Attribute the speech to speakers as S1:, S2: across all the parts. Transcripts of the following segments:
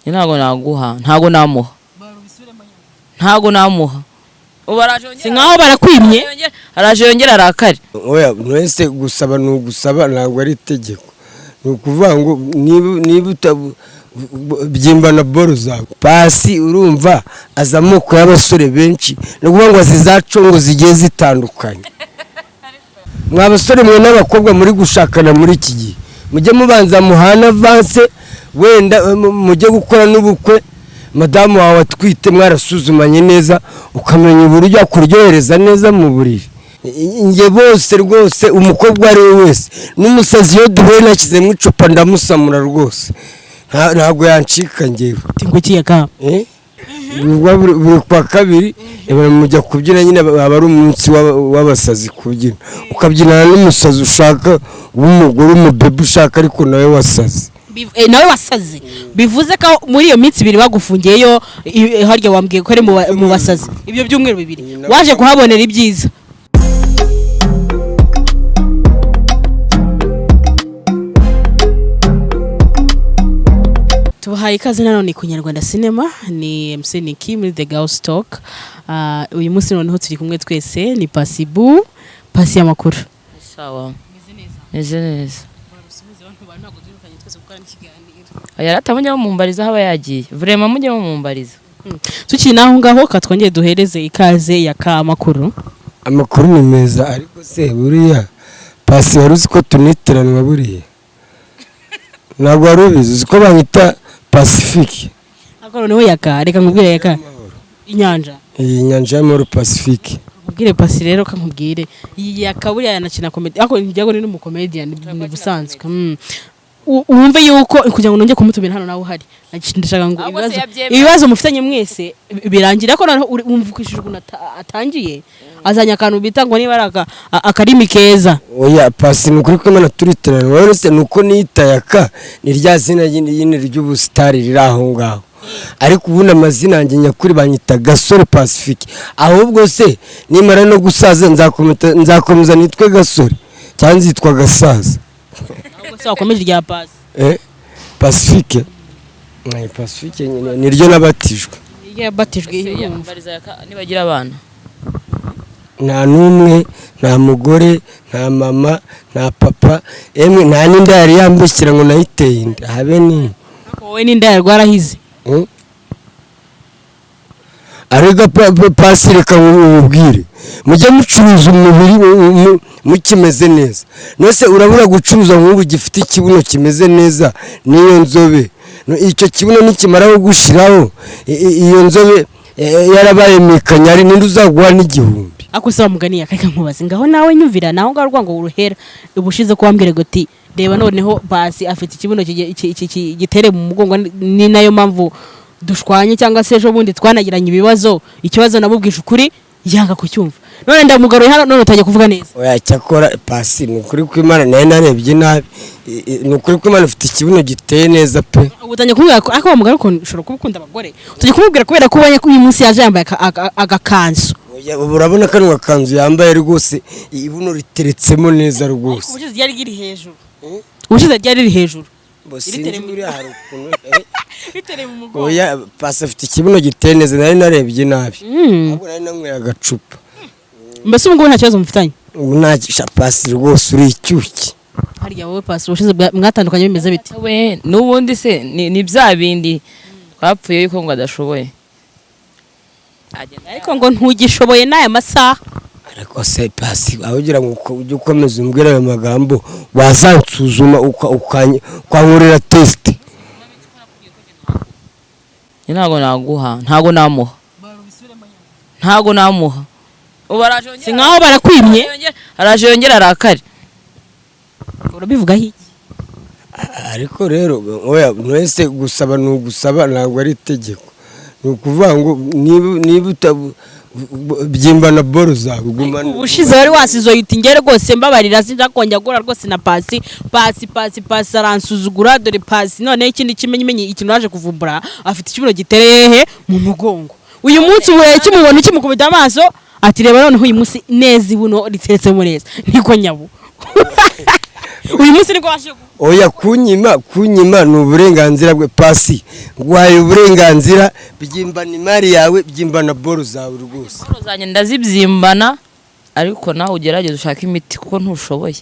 S1: Ntabwo naguha, ntabwo namuha, ntabwo namuha. Ubu araje
S2: Si nkaho barakwimye.
S1: Araje yongera arakare.
S3: Oya, mwese gusaba ni ugusaba, ntabwo ari itegeko. Ni ukuvuga ngo niba byimba na boro zawe Pasi, urumva aza amoko y'abasore benshi. Ni ukuvuga ngo azi za congo zigiye zitandukanye. Mwa basore mwe n'abakobwa muri gushakana muri iki gihe, mujye mubanza muhana avance, wenda mujye gukora n'ubukwe madamu wawe atwite, mwarasuzumanye neza, ukamenya uburyo akuryohereza neza mu buriri. Njye bose rwose, umukobwa uwo ari we wese n'umusazi, iyo duhuye nashyizemo icupa ndamusamura rwose. Ntabwo yancika njyewe.
S2: Tingukiye ka.
S3: Eh? Buri kwa kabiri mujya kubyina nyine, aba ari umunsi w'abasazi, kubyina ukabyinana n'umusazi ushaka w'umugore, umubebe ushaka, ariko nawe wasaze.
S2: Nawe wasaze, bivuze ko muri iyo minsi 2 bagufungiyeyo, harya wambwiye ko ari mu basazi, ibyo byumweru 2 waje kuhabonera ibyiza. Tubahaye ikaze nanone ku Nyarwanda Cinema, ni MC Niki muri The Girls Talk. Uyu munsi noneho turi kumwe twese, ni Pasibu, Pasi y'amakuru.
S1: Sawa, meze neza. Aya rata mujye mumumbariza aho aba yagiye, vraiment mujye mumumbariza.
S2: Tukiri naho ngaho, katwongere duhereze ikaze ya Kamakuru.
S3: Amakuru ni meza, ariko se buriya Pasi, wari uzi ko tunitiranwa? Buriya ntabwo wari ubizi? Uzi ko banyita Pacifique?
S2: Ariko noneho Yaka, reka nkubwire, Yaka inyanja.
S3: Iyi nyanja y'amahoro, Pacifique.
S2: Nkubwire Pasi rero, kankubwire, iyi Yaka buriya yanakina comedy, ariko njyago ni n'umucomedian ni busanzwe. Wumve yuko kugira ngo nongere kumutumira hano nawe uhari, ndashaka ngo
S1: Ahubwo se
S2: ibibazo
S1: yabyemeye.
S2: Ibibazo mufitanye mwese birangira, ariko noneho wumva ukwishije ukuntu atangiye azanye akantu bita ngo niba ari akarimi keza.
S3: Oya Pasi, ni ukuri ko Imana turitiranwa, uretse ni uko niyitayaka ni rya zina nyine ry'ubusitari riri aho ngaho, ariko ubundi amazina yanjye nyakuri banyita Gasore Pacifique. Ahubwo se nimara no gusaza nzakomeza nitwe Gasore cyangwa nzitwa Gasaza?
S2: Ahubwo se wakomeje irya Pasi?
S3: Eh, Pacifique. Pacifique nyine niryo nabatijwe.
S2: Iryo yabatijwe.
S1: Ese
S2: Urumva.
S1: Yambariza Yaka nibagira abana.
S3: Nta n'umwe, nta mugore, nta mama, nta papa, emwe nta n'inda yari yambeshyira ngo nayiteye inda, habe n'imwe.
S2: Ariko wowe n'inda yarwarahize.
S3: Ariko Pasi, reka nkubwire, mujye mucuruza umubiri mukimeze neza. Nose urabura gucuruza nk'ubu gifite ikibuno kimeze neza n'iyo nzobe. Icyo kibuno nikimara gushiraho, iyo nzobe yarabaye mikanyari, ninde uzaguha n'igihumbi?
S2: Ako se wamugani, akareka nkubaze, ngaho nawe nyumvira naho ngaho rwango uruhera ubushize ko wambwira ngo uti reba noneho Pasi afite ikibuno gitereye mu mugongo, ni nayo mpamvu dushwanye, cyangwa se ejo bundi twanagiranye ibibazo, ikibazo namubwije ukuri yanga kucyumva, none ndamugaruye hano, none utangiye kuvuga neza.
S3: Oya, cyakora Pasi, ni ukuri kw'Imana nayo narebye nabi. Ni ukuri kw'Imana ufite ikibuno giteye neza pe.
S2: Ubu utangiye kumubwira ko ariko wamugaruye ukuntu ushobora kuba ukunda abagore, utangiye kumubwira kubera ko ubonye ko uyu munsi yaje yambaye agakanzu.
S3: Oya, ubu urabona kano gakanzu yambaye rwose, ibuno riteretsemo neza rwose.
S2: Ubushize ryari riri hejuru, ubushize ryari riri hejuru.
S3: Bo sinzi, buriya hari ukuntu
S2: bitereye mu mugongo.
S3: Oya, Pasi afite ikibuno giteye neza, nari narebye nabi. Ahubwo nari nanyweye agacupa.
S2: Mbese ubu ngubu nta kibazo mufitanye?
S3: Ubu nta Pasi, rwose uri icyuki.
S2: Harya wowe Pasi, ubushize mwatandukanye bimeze bite?
S1: We n'ubundi se ni bya bindi twapfuye yuko ngo adashoboye. Agenda.
S2: Ariko ngo ntugishoboye n'aya masaha.
S3: Ariko se Pasi, aho ugira ngo ujye ukomeza umbwire ayo magambo, wazansuzuma ukankorera test.
S1: Njye ntabwo naguha, ntabwo namuha, ntabwo namuha. Ubu araje
S2: Si nkaho barakwimye.
S1: Araje yongera arakare.
S2: Urabivugaho iki?
S3: Ariko rero oya, mwese gusaba ni ugusaba, ntabwo ari itegeko. Ni ukuvuga ngo niba byimba na boro zawe gumana.
S2: Ubushize wari wasizoye uti ngere rwose mbabarira, sinzakongera guhura rwose na Pasi, Pasi, Pasi, Pasi aransuzugura, dore Pasi noneho ikindi kimenyimenyi, ikintu waje kuvumbura, afite ikibuno gitereye he mu mugongo. Uyu munsi ubu ukimubona ukimukubita amaso ati reba noneho uyu munsi neza ibuno riteretsemo neza, niko nyabu. Uyu munsi nibwo waje
S3: Oya, kunyima ni uburenganzira bwe. Pasi, nguhaye uburenganzira, byimbana imari yawe, byimbana boro zawe rwose.
S1: Boro zanjye ndazibyimbana, ariko nawe ugerageze ushake imiti kuko ntushoboye.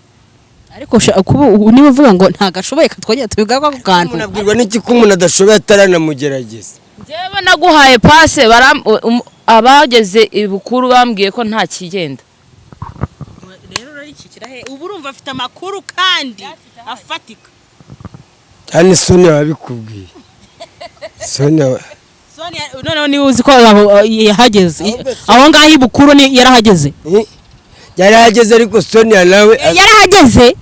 S2: Ariko kuba niba uvuga ngo ntago ashoboye, katwongera tubigaruka ku kantu.
S3: Umuntu abwirwa n'iki ko umuntu adashoboye ataranamugerageza?
S1: Njyewe naguhaye pase, abageze ibukuru bambwiye ko nta kigenda.
S2: Rero urarikikira he? Ubu urumva afite amakuru kandi afatika.
S3: Cyane, Sonia wabikubwiye, Sonia.
S2: Sonia noneho niba uzi ko yahageze aho ngaho ibukuru, ni yarahageze?
S3: Eh, yarahageze, ariko Sonia nawe
S2: Yarahageze.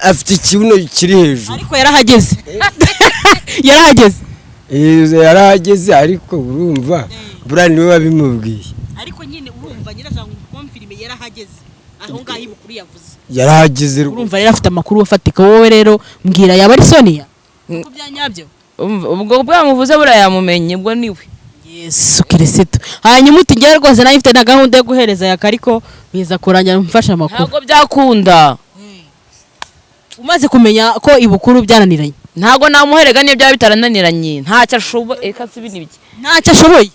S3: Afite ikibuno kiri hejuru.
S2: Ariko yarahageze, yarahageze.
S3: Eh, yarahageze, ariko urumva buriya niwe wabimubwiye.
S2: Ariko nyine urumva nyirashaka ngo confirme, yarahageze aho ngaho ibukuru yavuze?
S3: Yarahageze rwose.
S2: Urumva rero afite amakuru afatika. Wowe rero mbwira, yaba ari Sonia kuko bya nyabyo?
S1: Umva, ubwo bwamuvuze buriya yamumenye, ubwo niwe.
S2: Yesu Kirisito! Hanyuma uti njyewe rwose nayo mfite na gahunda yo guhereza yaka, ariko biza kurangira mfashe amakuru.
S1: Ntabwo byakunda.
S2: Umaze kumenya ko ibukuru byananiranye?
S1: Ntabwo namuherega niyo byaba bitarananiranye, ntacyo ashoboye. Reka si ibindi bike.
S2: Ntacyo ashoboye.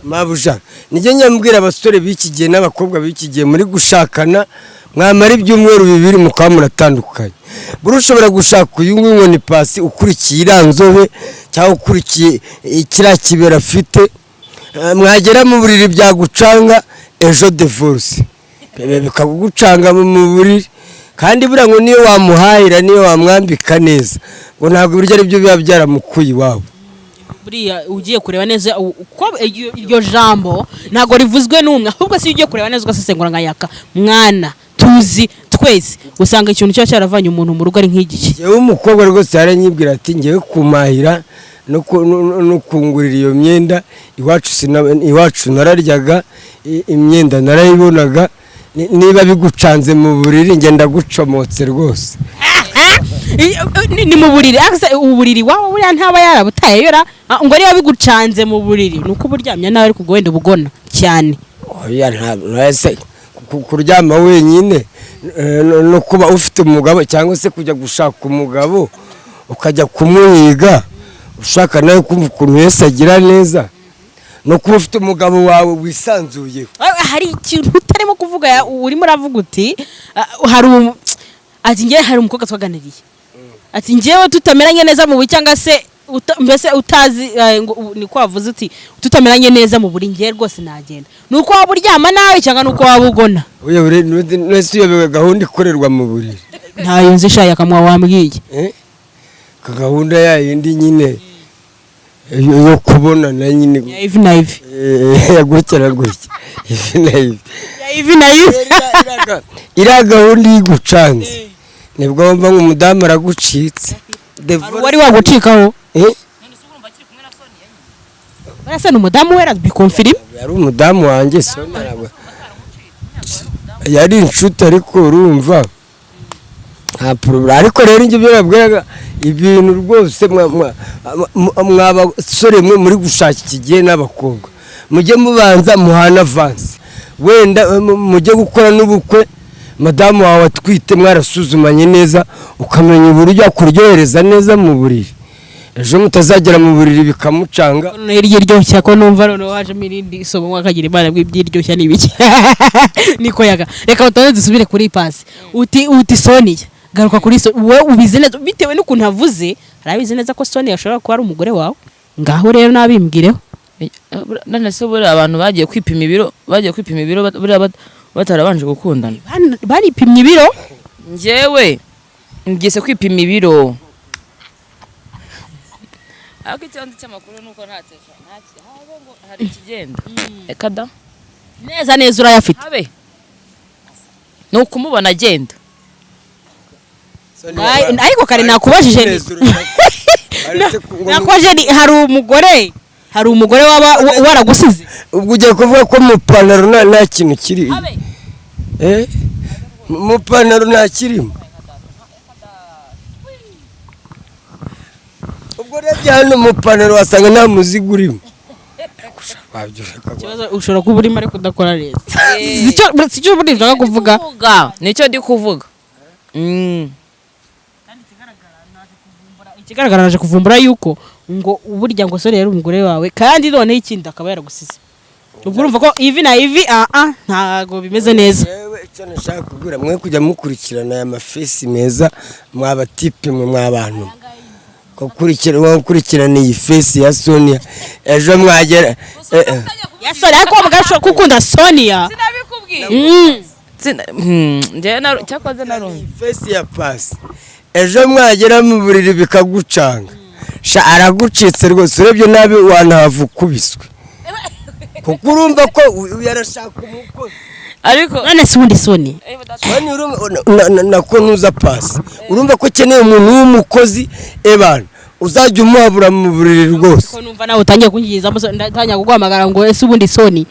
S3: Mabuja, nijye nyambwira abasore b'iki gihe n'abakobwa b'iki gihe muri gushakana, mwamara ibyumweru 2 mukaba muratandukanye. Buri ushobora gushaka uyu nguyu ngo ni Pasi, ukurikiye iriya nzobe cyangwa ukurikiye kiriya kibero afite. Mwagera mu buriri byagucanga, ejo divorce, bikagucanga mu buriri. Kandi buriya ngo niyo wamuhahira, niyo wamwambika neza, ngo ntabwo ibiryo ari byo biba byaramukuye iwabo.
S2: Buriya ugiye kureba neza uko iryo jambo ntabwo rivuzwe n'umwe, ahubwo si iyo ugiye kureba neza ugasesengura nka Yaka mwana tuzi twese, usanga ikintu kiba cyaravanye umuntu mu rugo ari nk'igiki?
S3: Njyewe umukobwa rwose yaranyibwira ati: "Ngewe kumahira no kungurira iyo myenda, iwacu iwacu nararyaga, imyenda narayibonaga. Niba bigucanze mu buriri, ngenda gucomotse rwose."
S2: Ni mu buriri. Ariko se uburiri waba buriya ntaba yarabutaye yora? Ngo niba bigucanze mu buriri ni uko uba uryamye nawe, ariko ubwo wenda uba ugona cyane.
S3: Oya, ntabwo ese kuryama wenyine no kuba ufite umugabo, cyangwa se kujya gushaka umugabo ukajya kumuhiga ushaka nawe kumva ukuntu Yesu agira neza, no kuba ufite umugabo wawe wisanzuyeho.
S2: Hari ikintu utarimo kuvuga. Urimo uravuga uti hari ati njyewe hari umukobwa twaganiriye, ati njyewe tutameranye neza mu buriri, cyangwa se mbese utazi ngo niko wavuze uti tutameranye neza mu buriri, njyewe rwose nagenda. Ni uko waba uryama nawe cyangwa ni uko waba ugona?
S3: Oya, wese uyobewe gahunda ikorerwa mu buriri?
S2: Ntayo nzi shaye akamwa wambwiye.
S3: Eh? Ka gahunda ya yindi nyine yo kubonana nyine.
S2: Ya ivi na ivi.
S3: Ya gutya na gutya, ivi na ivi.
S2: Ya ivi na ivi.
S3: Iriya gahunda iyo igucanze nibwo wumva ngo umudamu aragucitse.
S2: Wari wagucikaho?
S3: Eh?
S2: Barasa ni umudamu wera, biconfirme.
S3: Yari umudamu wanjye. Sonia yari inshuti, ariko urumva nta problème. Ariko rero njye ibyo nabwiraga, ibintu rwose mwa basore mwe muri gushaka iki gihe n'abakobwa, mujye mubanza muhana avance. Wenda mujye gukora n'ubukwe madamu wawe atwite, mwarasuzumanye neza, ukamenya uburyo akuryohereza neza mu buriri, ejo mutazagera mu buriri bikamucanga.
S2: Noneho iryo ryoshya ko numva noneho hajemo irindi somo, mwakagira imana bw'ibyiryoshya ni ibiki? Niko Yaga, reka batonde dusubire kuri Pasi. Uti Sonia, garuka kuri so wowe ubizi neza bitewe n'ukuntu avuze, arabizi neza ko Sonia ashobora kuba ari umugore wawe. Ngaho rero nabimbireho.
S1: None se buriya abantu bagiye kwipima ibiro buriya batarabanje gukundana?
S2: Baripimye ibiro.
S1: Njyewe ngiye kwipima ibiro, ariko icyo nzi cy'amakuru ni uko habe ngo hari ikigenda. Reka da.
S2: Neza neza urayafite.
S1: Habe ni ukumubona agenda.
S2: Ariko kare nakubajije ni hari umugore waba waragusize?
S3: Ubwo ugiye kuvuga ko mu ipantaro nta kintu kiri?
S1: Habe.
S3: Eh? Mu ipantaro nta kirimo? Ubwo urebye hano mu ipantaro wasanga nta muzigo urimo.
S2: Ikibazo ushobora kuba urimo ariko udakora neza. Sicyo buri nshaka kuvuga.
S1: Kuvuga nicyo ndi kuvuga.
S2: Ikigaragara, naje kuvumbura yuko ngo burya ngo Sonia yari umugore wawe, kandi noneho ikindi akaba yaragusize. Ubwo urumva ko ivi na ivi, ah, ntago bimeze neza.
S3: Yewe, icyo nashaka kubwira mwe, kujya mukurikirana aya mafesi meza, mwabatipe mwe, mwabantu, gukurikirana iyi face ya Sonia, ejo mwagera
S2: Ya Sonia, ariko wabaga gukunda Sonia.
S1: Sinabikubwiye. Njyewe cyakoze narumva.
S3: Iyi face ya Pasi, ejo mwagera mu buriri bikagucanga, sha aragucitse rwose. Urebye nabi wanahava ukubiswe, kuko urumva ko uyu yarashaka umukozi.
S1: Ariko
S2: None se ubundi Sonia
S3: Sonia, nako ntuza Pasi, urumva ko ukeneye umuntu w'umukozi, ebana, uzajya umuhabura mu buriri rwose.
S2: Ko numva nawe utangiye kunyigirizamo, ndatangiye kuguhamagara ngo ese ubundi Soni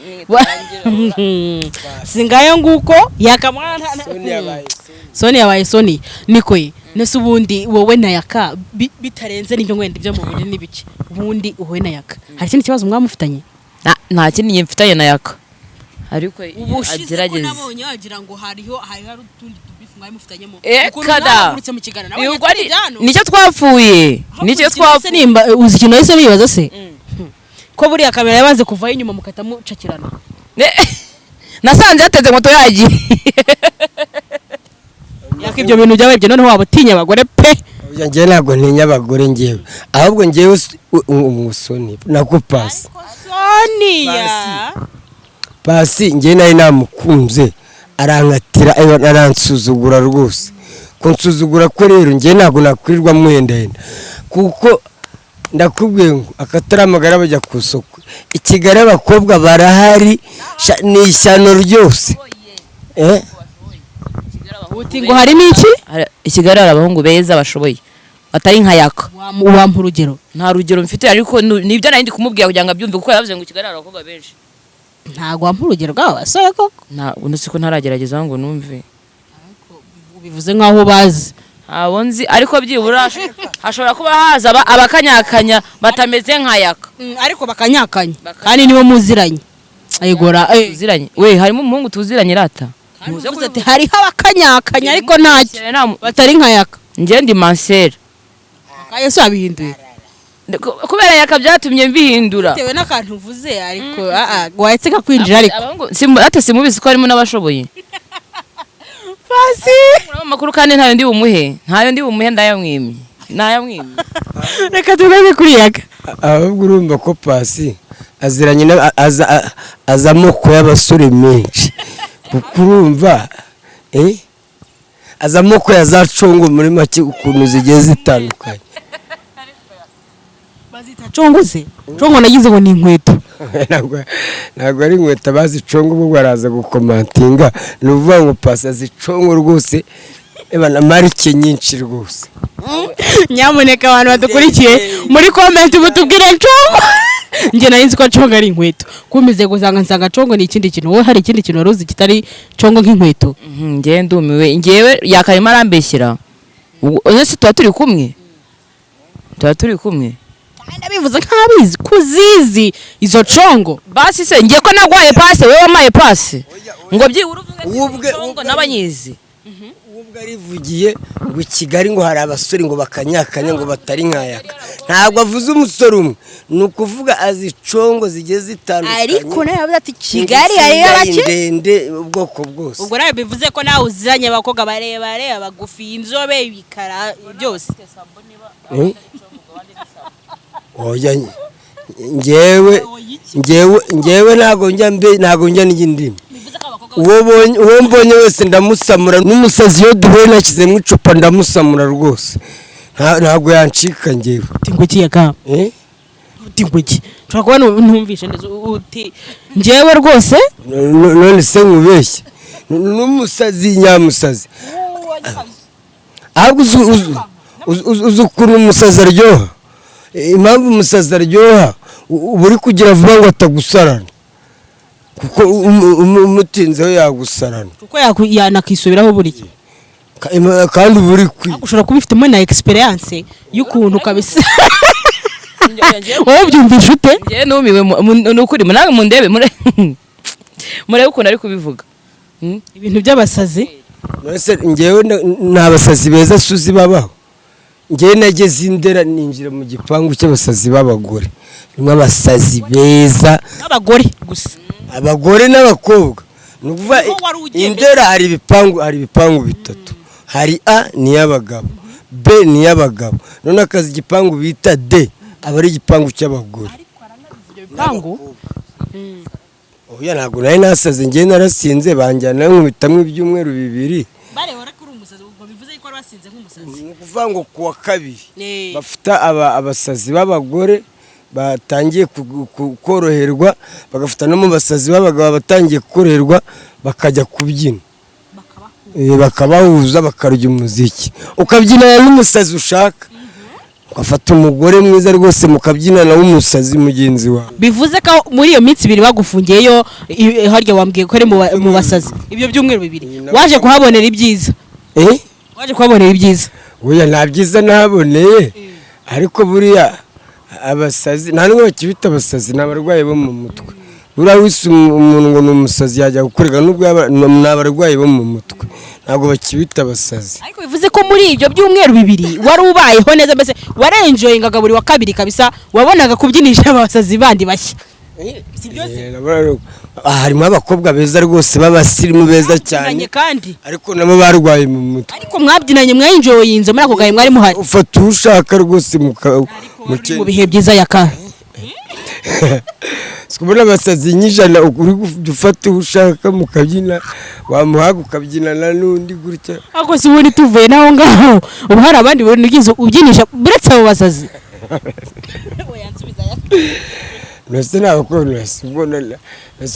S2: singayo nguko yakamwana.
S3: Sonia yabaye
S2: Soni yabaye Soni, niko ye. Nese ubundi wowe na Yaka, bitarenze n'ibyo wenda ibyo mu buriri n'ibice, ubundi wowe na Yaka hari ikindi kibazo mwamufitanye?
S1: Nta kindi njye mfitanye na Yaka, ariko agerageze.
S2: Nabonye wagira ngo hariho hari utundi tubifu mwari mufitanyemo.
S1: Kada.
S2: Mwahagurutse mu kiganiro nabonye
S1: Ubwo
S2: turi hano.
S1: Nicyo twapfuye, nicyo
S2: Se
S1: twapfuye.
S2: Nimba uzi ikintu nahise nibaza se, ko buriya kamera yabanze kuvaho inyuma mukahita mucakirana?
S1: Nasanze yateze moto yagiye.
S2: Yaka, ibyo bintu byabaye ibyo, noneho waba utinya abagore pe.
S3: Oya, njyewe ntabwo ntinya abagore njyewe, ahubwo njyewe umusoni nako Pasi.
S2: Sonia.
S3: Pasi njyewe nari namukunze, arankatira, aransuzugura rwose. Kunsuzugura ko rero njyewe ntabwo nakwirirwa muhendahenda, kuko ndakubwiye ngo akataramagara bajya ku isoko i Kigali, abakobwa barahari, sha, ni ishyano ryose.
S2: Uti ngo harimo iki?
S1: I Kigali hari abahungu beza bashoboye batari nka Yaka.
S2: Wampa urugero?
S1: Nta rugero mfite, ariko nibyo nari ndi kumubwira kugira ngo abyumve, kuko yavuze ngo i Kigali hari abakobwa benshi.
S2: Ntabwo wampa urugero rw'aba basore koko?
S1: Nta undi, ko ntaragerageza ngo numve.
S2: Ubivuze nk'aho bazi.
S1: Ntabwo nzi, ariko byibura hashobora kuba haza abakanyakanya batameze nka Yaka.
S2: Ariko bakanyakanya.
S1: Bakanyakanya.
S2: Kandi nibo muziranye ayigora.
S1: Tuziranye we, harimo umuhungu tuziranye rata.
S2: Muze ati hariho abakanyakanya ariko ntacyo batari nka Yaka.
S1: Njye ndi mansera.
S2: Yesu yabihinduye.
S1: Kubera Yaka byatumye mbihindura.
S2: Bitewe n'akantu uvuze, ariko wahetse kakwinjira ariko.
S1: Abahungu ate simubizi ko harimo n'abashoboye.
S2: Pasi.
S1: Muraba amakuru, kandi ntayo ndi bumuhe, ntayo ndi bumuhe, ndayamwimye, ndayamwimye.
S2: Reka tugaruke kuri Yaka.
S3: Ahubwo urumva ko Pasi aziranye aza amoko y'abasore menshi, kuko urumva aza amoko ya za congo, muri make ukuntu zigiye zitandukanye.
S2: Bazita congo se? Congo nagize ngo ni inkweto.
S3: Ntabwo ari inkweto, abazi congo ubwo baraza gukomantinga. Ni ukuvuga ngo Pasi azi congo rwose, eba na marike nyinshi rwose.
S2: Nyamuneka abantu badukurikiye muri comment mutubwire congo. Njye nari nzi ko congo ari inkweto, kumeze gusanga nsanga congo ni ikindi kintu. Wowe hari ikindi kintu wari uzi kitari congo nk'inkweto?
S1: Njyewe ndumiwe, njyewe yakarimo arambeshyera. Ese tuba turi kumwe, tuba turi kumwe.
S2: Kandi abivuze nk'abizi kuzizi izo congo.
S1: Basi se ngiye ko nagwaye pasi, wowe wamaye pasi ngo byibura uvuge ati congo n'abanyizi.
S3: Ubwo arivugiye ngo i Kigali ngo hari abasore ngo bakanyakanya ngo batari nkayaka, ntabwo avuze umusore umwe, ni ukuvuga azi congo zigiye zitandukanye.
S2: Ariko nawe yavuze ati Kigali hariyo abake
S3: ndende, ubwoko bwose.
S2: Ubwo nawe bivuze ko nawe uziranye abakobwa barebare, abagufi, inzobe, ibikara byose.
S3: Eh? Oya, njyewe ntabwo njya mbe, ntabwo njya n'indimi. Uwo mbonye wese ndamusamura, n'umusazi iyo duhuye nashyizemo icupa ndamusamura rwose. Ntabwo yancika njyewe.
S2: Uti ngo iki, Yaka?
S3: Eh?
S2: Uti ngo iki? Nshobora kuba ntumvishe neza. Uti njyewe rwose?
S3: None se nkubeshye? N'umusazi nyamusazi, ahubwo uzi ukuntu umusazi aryoha? Impamvu umusazi aryoha, uba uri kugira vuba ngo atagusarana, kuko umutinzeho yagusarana.
S2: Kuko yanakisubiraho buriya.
S3: Kandi uba uri kwi
S2: Ariko ushobora kuba ubifitemo na experience y'ukuntu kabisa. Wowe ubyumvisha ute?
S1: Njyewe numiwe, ni ukuri, nawe mundebe muri Murebe ukuntu ari kubivuga.
S2: Ibintu by'abasazi.
S3: None njyewe ni abasazi beza suzi babaho. Njyewe nageze Indera, ninjira mu gipangu cy'abasazi b'abagore, harimo abasazi beza.
S2: N'abagore gusa?
S3: Abagore n'abakobwa, ni ukuvuga
S2: Niho wari ugiye.
S3: Indera hari ibipangu bitatu. Hari A ni iy'abagabo, B ni iy'abagabo, none akazi igipangu bita D aba ari igipangu cy'abagore.
S2: Bipangu.
S3: Oya, ntabwo nari nasaze. Njyewe narasinze, banjyana nkubitamo ibyumweru 2.
S2: Bareba ko uri umusazi, ubwo bivuze ko wari wasinze nk'umusazi.
S3: Ni ukuvuga ngo ku wa kabiri bafite abasazi b'abagore batangiye koroherwa, bagafata no mu basazi b'abagabo batangiye koroherwa, bakajya kubyina, bakabahuza, bakarya umuziki, ukabyinana n'umusazi ushaka, ugafata umugore mwiza rwose mukabyinana w'umusazi mugenzi wawe.
S2: Bivuze ko muri iyo minsi 2 bagufungiyeyo, harya wambwiye ko ari mu basazi, ibyo byumweru 2 waje kuhabonera ibyiza?
S3: Eh.
S2: Waje kuhabonera ibyiza?
S3: Oya, nta byiza nahaboneye, ariko buriya abasazi nta n'umwe bakibita abasazi, ni abarwayi bo mu mutwe. Buriya wese umuntu ngo ni umusazi yajya gukorerwa, nubwo yaba ni abarwayi bo mu mutwe, ntabwo bakibita abasazi.
S2: Ariko bivuze ko muri ibyo byumweru 2 wari ubayeho neza, mbese warenjoyingaga buri wa kabiri kabisa, wabonaga kubyinisha abasazi bandi bashya, si byo se?
S3: Harimo abakobwa beza rwose b'abasirimu beza cyane.
S2: Mwabyinanye kandi?
S3: Ariko nabo barwaye mu mutwe.
S2: Ariko mwabyinanye, mwaenjoyinze muri ako gahe mwari muhari?
S3: Ufata uwo ushaka rwose
S2: Mu bihe byiza yaka.
S3: Kubona abasazi nk'ijana, uri gufata uwo ushaka mukabyina, wamuhaga ukabyinana n'undi gutya.
S2: Ariko si ubundi tuvuye naho ngaho, ubu hari abandi bantu ugize ubyinisha uretse abo basazi?
S3: Mbese ntabwo ubwo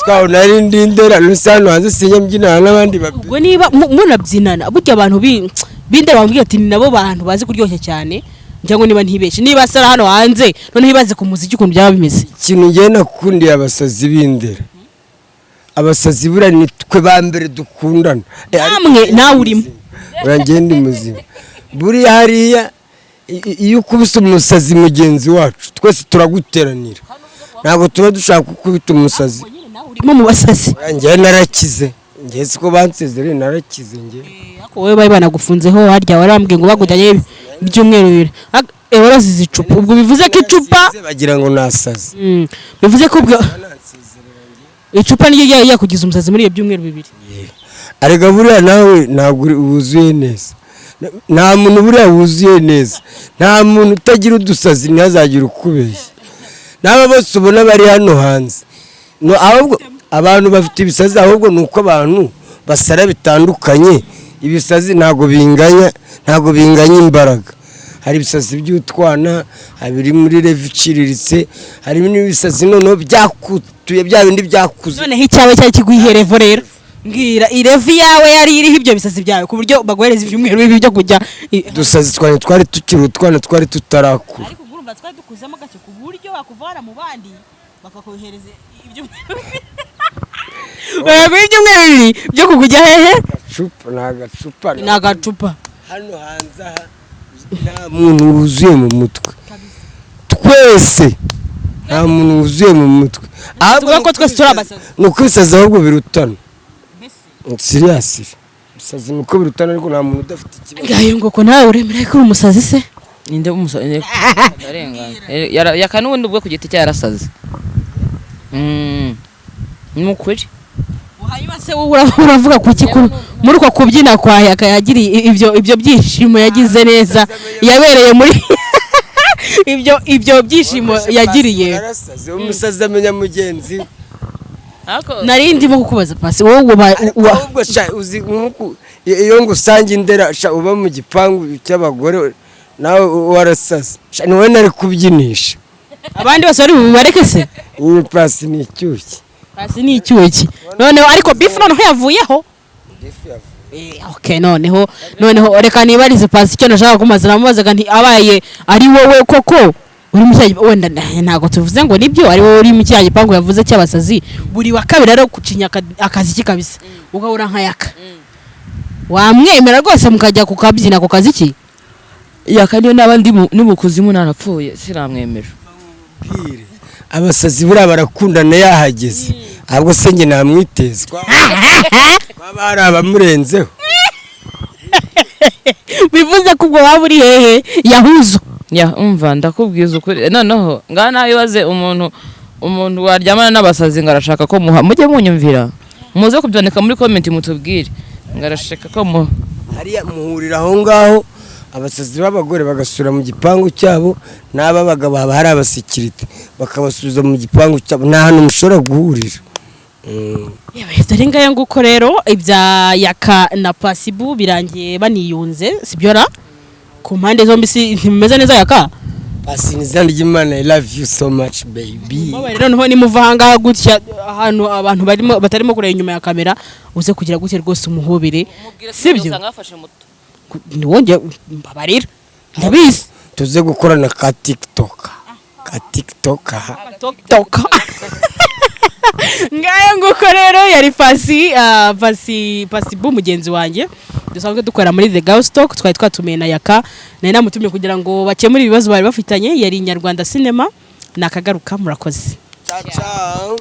S3: aho nari ndi Ndera, mbese hano hanze sinjya mbyinana n'abandi babyina.
S2: Ubwo niba munabyinana burya, abantu b'Indera bambwiye ati ni nabo bantu bazi kuryoshya cyane, cyangwa niba ntibeshe, niba sara hano hanze, noneho ibaze ku muziki ukuntu byaba bimeze.
S3: Ikintu ngewe nakundiye abasazi b'Indera, abasazi buriya ni twe ba mbere dukundana. Ariko
S2: Namwe, nawe urimo.
S3: Oya, ngewe ndi muzima. Buriya hariya iyo ukubise umusazi mugenzi wacu, twese turaguteranira, ntabwo tuba dushaka gukubita umusazi.
S2: Urimo mu basazi?
S3: Oya, ngewe narakize. Ngewe siko bansezereye, narakize ngewe.
S2: Ariko wowe bari banagufunzeho, harya warambwiye ngo bagujyanye ibyumweru 2. Warazize icupa, ubwo bivuze ko icupa
S3: Bagira ngo nasaze.
S2: Bivuze ko ubwo icupa niryo ryari ryakugize umusazi muri ibyo byumweru 2.
S3: Arega buriya nawe ntabwo wuzuye neza. Nta muntu buriya wuzuye neza, nta muntu utagira udusazi, ntihazagire ukubeshya. N'aba bose ubona bari hano hanze. No, ahubwo abantu bafite ibisazi, ahubwo ni uko abantu basara bitandukanye. Ibisazi ntabwo binganya, ntabwo binganya imbaraga. Hari ibisazi by'utwana, hari ibiri muri level iciriritse, hari n'ibisazi noneho byakutuye, bya bindi byakuze.
S2: Noneho icyawe cyari kiguha level rero, mbwira ilevel yawe yari iriho ibyo bisazi byawe, ku buryo baguhereza ibyumweru 2 byo kujya
S3: Udusazi twanjye twari tukiri utwana, twari tutarakura.
S2: Ariko ubwo urumva twari dukuzemo gake, ku buryo bakuvana mu bandi bakakohereza ibyumweru 2, bakaguha ibyumweru 2 byo kukujya hehe?
S3: Agacupa ni agacupa.
S2: Ni agacupa.
S3: Hano hanze aha nta muntu wuzuye mu mutwe, twese nta muntu wuzuye mu mutwe.
S2: Tuvuga ko twese turi abasazi.
S3: Ni uko ibisazi ahubwo birutana, serious, ibisazi ni uko birutana, ariko nta muntu udafite ikibazo.
S2: Ngayo ngo nawe uremera ko uri umusazi se?
S1: Ninde umusazi? Ndarengana. Yaka n'ubundi ubwo ku giti cye yarasaze. Ni ukuri.
S2: Hanyuma se wowe uravuga kuki muri uko kubyina kwa Yaka yagiriye ibyo byishimo yagize neza, yabereye muri ibyo byishimo yagiriye?
S3: Yarasaze, umusazi amenya mugenzi we.
S1: Ariko
S2: Nari ndimo kukubaza pasi, wowe
S3: Ahubwo sha, uzi nk'uku iyo ngusanga Indera sha, uba mu gipangu cy'abagore, nawe warasaze sha, ni wowe nari kubyinisha.
S2: Abandi bose bari bubareke se?
S3: Iyi pasi ni icyuki.
S2: Pasi ni icyuki noneho, ariko beef noneho yavuyeho. Okay, noneho reka nibarize pasi icyo nashaka kumaza. Namubazaga nti abaye ari wowe koko uri mu cyaha, wenda ntabwo tuvuze ngo nibyo, ari wowe uri mu cyaha gipangu yavuze cy'abasazi, buri wa kabiri ari gucinya akaziki kabisa, ugahura nka Yaka, wamwemera rwose mukajya kukabyina ku kaziki?
S1: Yaka niyo naba ndi ni mu kuzimu narapfuye, sinamwemera.
S3: Abasazi buriya barakundana, yahageze. Ahubwo se njye namwitezwa, kwaba hari abamurenzeho.
S2: Bivuze ko ubwo waba uri hehe yahuzo?
S1: Ya, umva, ndakubwiza ukuri. Noneho ngaha nawe ibaze umuntu waryamana n'abasazi ngo arashaka ko muha. Mujye munyumvira, muze kubyandika muri comment, mutubwire ngo arashaka ko muha.
S3: Hariya muhurira aho ngaho, abasazi b'abagore bagasura mu gipangu cyabo, n'ab'abagabo haba hari abasekirite, bakabasubiza mu gipangu cyabo. Nta hantu mushobora guhurira.
S2: Yewe, dore ngayo nguko rero ibya Yaka na Pasibu birangiye baniyunze, sibyo ra? Ku mpande zombi si ntimumeze neza, Yaka?
S3: Pasi, ni izina ry'Imana, I love you so much, baby.
S2: Mbabarira, noneho nimuva ahangaha gutya, ahantu abantu barimo batarimo kureba inyuma ya kamera, uze kugira gutya rwose umuhobere, sibyo? Ntiwongere, mbabarira, ndabizi.
S3: Tuze gukorana ka TikTok, ka TikTok.
S2: Toka. Ngayo nguko rero, yari Pasi, Pasi, Pasibu mugenzi wanjye dusanzwe dukora muri The Girls Talk. Twari twatumiye na Yaka, nari namutumiye kugira ngo bakemure ibibazo bari bafitanye. Yari Inyarwanda Cinema, nakagaruka, murakoze.
S3: Ciao ciao.